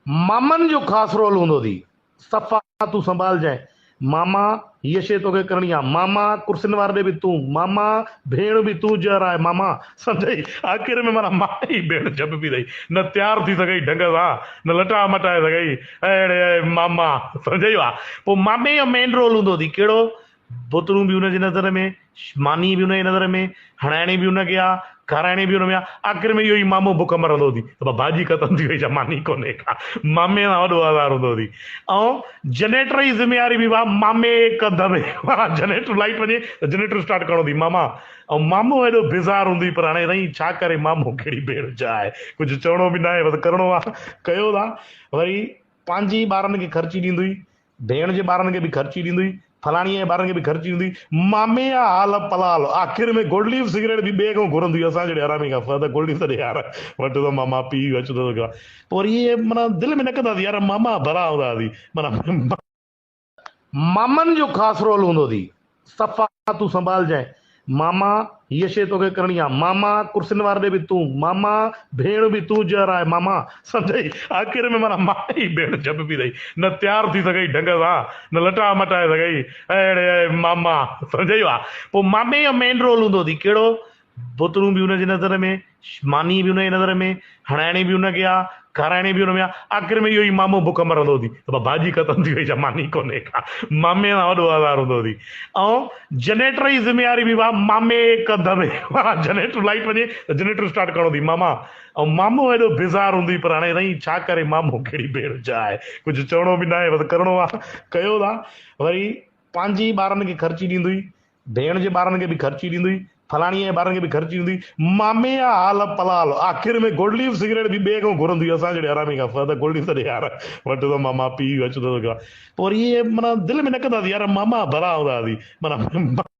مامن جو خاص رول هوندو ٿي. صفا تون سنڀالجانء. ماما هيء شيء توکي ڪرڻي آ. ماما ڪرسين واري ڏي به تون. ماما ڀيڻ به تون جهر آهي. ماما سمجهئي آخر ۾ معنيٰ مان ئي ڀيڻ جهپبي رهي. نه تيار ٿي سگهئي ڍنگ سان نه لٽا مٽائي سگهئي. اڙي ماما سمجهئي وا. پوء مامي جو مين رول هوندو ٿي. ڪهڙو؟ بوتلون به ان جي نظر ۾، ماني به ان جي نظر ۾، هڻائڻي به ان کي آ، کارائڻي به ان ۾ آ، آخر ۾ اهو ئي مامو بک مرندو ٿي ته ڀاڄي ختم ٿي وئي ڇا ماني ڪونهي ڪا، مامي سان وڏو آزار هوندو ٿي ۽ جنريٽر جي ذميواري به مامي جي ڪنڌ ۾ جنريٽر لائيٽ وڃي ته جنريٽر اسٽارٽ ڪرڻو ٿي ماما ۽ مامو ايڏو بيزار هوندو پر هاڻي سائين ڇا ڪري مامو ڪهڙي ڀيڻ ڇا آهي ڪجهه چوڻو به ناهي بس ڪرڻو آ ڪيو ٿا وري پنهنجي ٻارن کي خرچي ڏيندو هئي ڀيڻ جي ٻارن کي به خرچي ڏيندو هئي، فلاڻي جي ٻارن کي به خرچي ڏيندو هئي، مامي جا حال پلال، آخر ۾ گولڊ ليف سگريٽ به ٻئي کان گهرندو هئي، اسان جهڙي حرامي کان ته گولڊ ليف ته ڏي يار، وٺ ته ماما پي اچ ته پوء وري اهي معنيٰ دل ۾ نه ڪندا هئاسين يار ماما ڀلا هوندا هئاسين معنيٰ. مامن جو خاص رول هوندو ٿي. صفا تون سنڀالجانء. ماما هيء شيء توکي ڪرڻي آ. ماما ڪرسين واري ڏي به تون. ماما ڀيڻ به تون جهر آهي. ماما سمجهئي آخر ۾ معنيٰ مان ئي ڀيڻ جهپبي رهي. نه تيار ٿي سگهئي ڍنگ سان نه لٽا مٽائي سگهئي. اڙي ماما سمجهئي وا. پوء مامي جو مين رول هوندو ٿي. ڪهڙو؟ بوتلون به ان جي نظر ۾، ماني به ان جي نظر ۾، هڻائڻي به ان کي آ، کارائڻي به ان ۾ آ، آخر ۾ اهو ئي مامو بک مرندو ٿي ته ڀاڄي ختم ٿي وئي ڇا ماني ڪونهي ڪا، مامي سان وڏو آزار هوندو ٿي ۽ جنريٽر جي ذميواري به مامي جي ڪنڌ ۾ جنريٽر لائيٽ وڃي ته جنريٽر اسٽارٽ ڪرڻو ٿي ماما ۽ مامو ايڏو بيزار هوندو پر هاڻي سائين ڇا ڪري مامو ڪهڙي ڀيڻ ڇا آهي ڪجهه چوڻو به ناهي بس ڪرڻو آ ڪيو ٿا وري پنهنجي ٻارن کي خرچي ڏيندو هئي ڀيڻ جي ٻارن کي به خرچي ڏيندو هئي، فلاڻي جي ٻارن کي به خرچي ڏيندو هئي، مامي جا حال پلال، آخر ۾ گولڊ ليف سگريٽ به ٻئي کان گهرندو هئي، اسان جهڙي حرامي کان ته گولڊ ليف ته ڏي يار، وٺ ته ماما پي اچ ته پوء وري اهي معنيٰ دل ۾ نه ڪندا هئاسين يار ماما ڀلا هوندا هئاسين معنيٰ.